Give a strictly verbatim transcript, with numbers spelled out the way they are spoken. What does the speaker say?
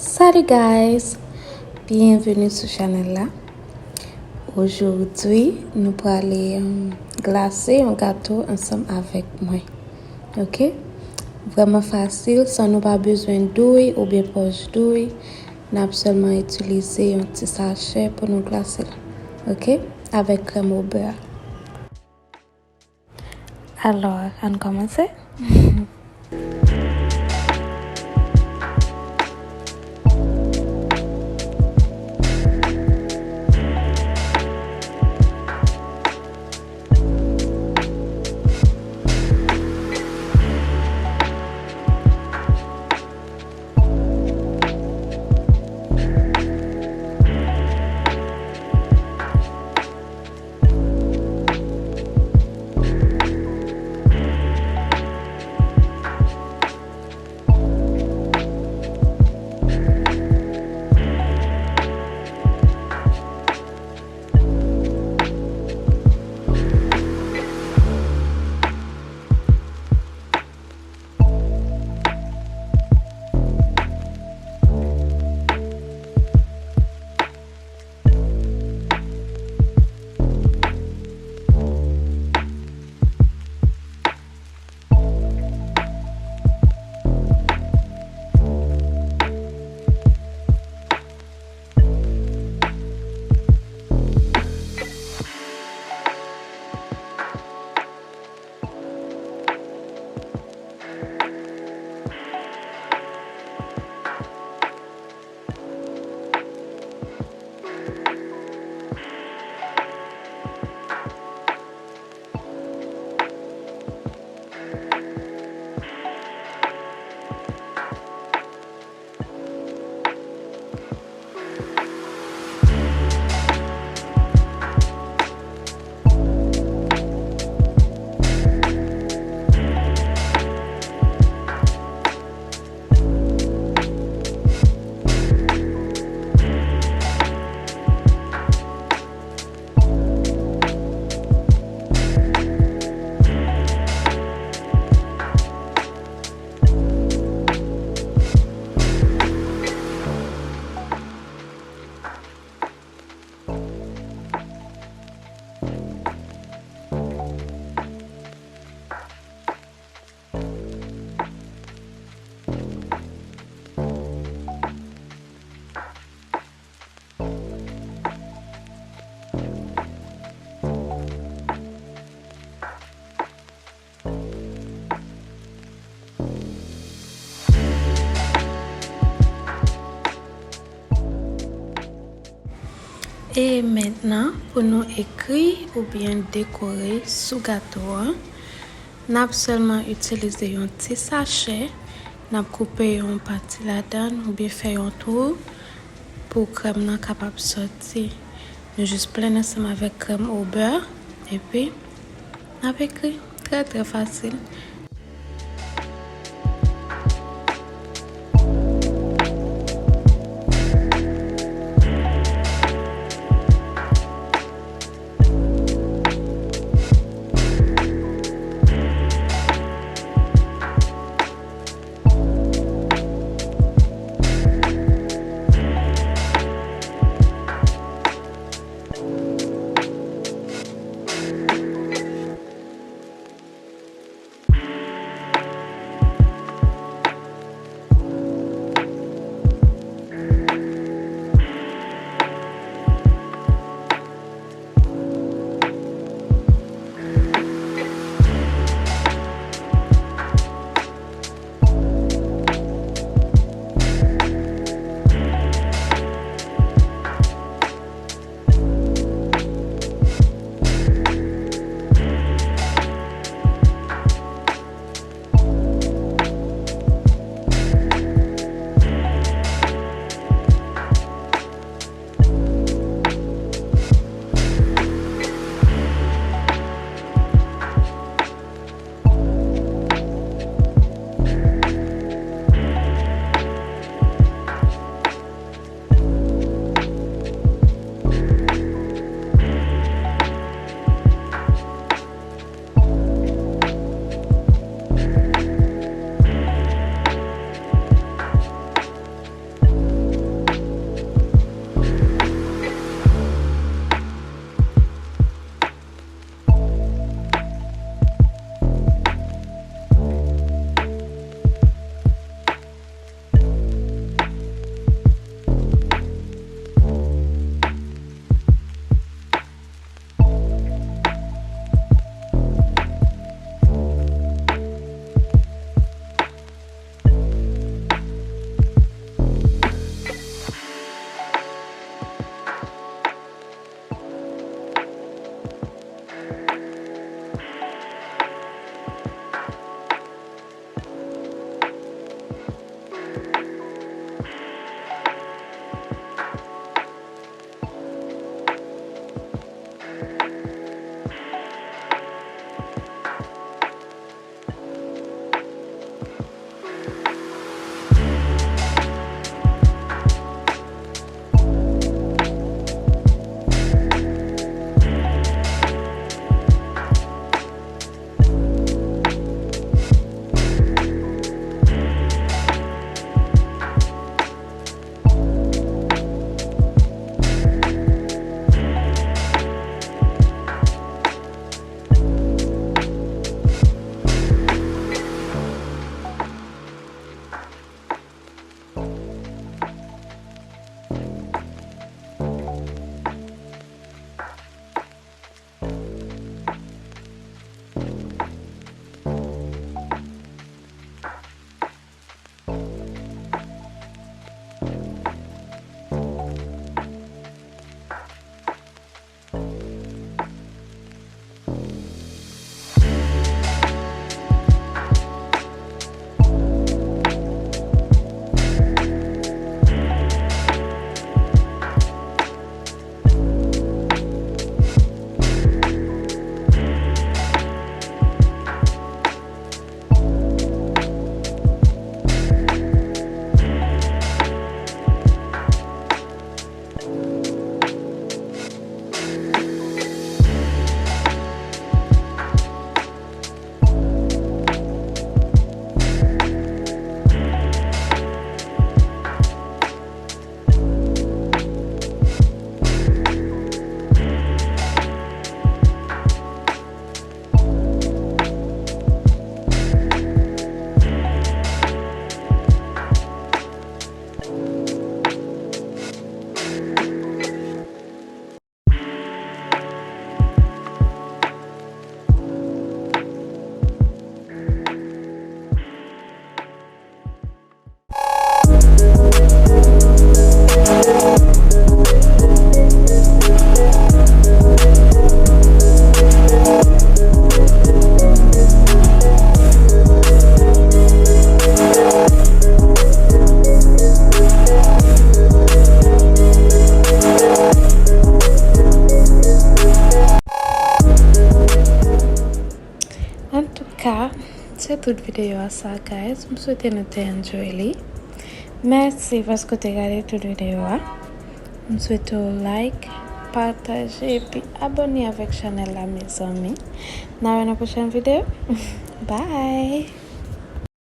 Salut guys! Byenveni sou chanèl la. Ojodwi, nou prale, um, glase yon gato ansanm avèk mwen. Ok? Vrèman fasil, san nou pa bezwen douy oubyen pòch douy. N ap sèlman itilize yon ti sachè pou nou glase l. Ok? Avèk krèm o bè. Alò, ann kòmanse. E mentnan, pou nou ekri oubyen dekore sou gato a, n ap sèlman itilize yon ti sachè, n ap koupe yon pati ladan l oubyen fè yon twou pou krèm nan kapab sòti. Nou jis plenn ansanm avèk krèm o bè, epi n ap ekri. Trè, trè fasil. Se tout videyo a sa, guys. M swete nou te enjoy li. Mèsi paske w te gade tout videyo a. M swete w like, pataje, epi abòne avèk chanèl la, mezanmi. N a wè nan pwochèn videyo. Bye!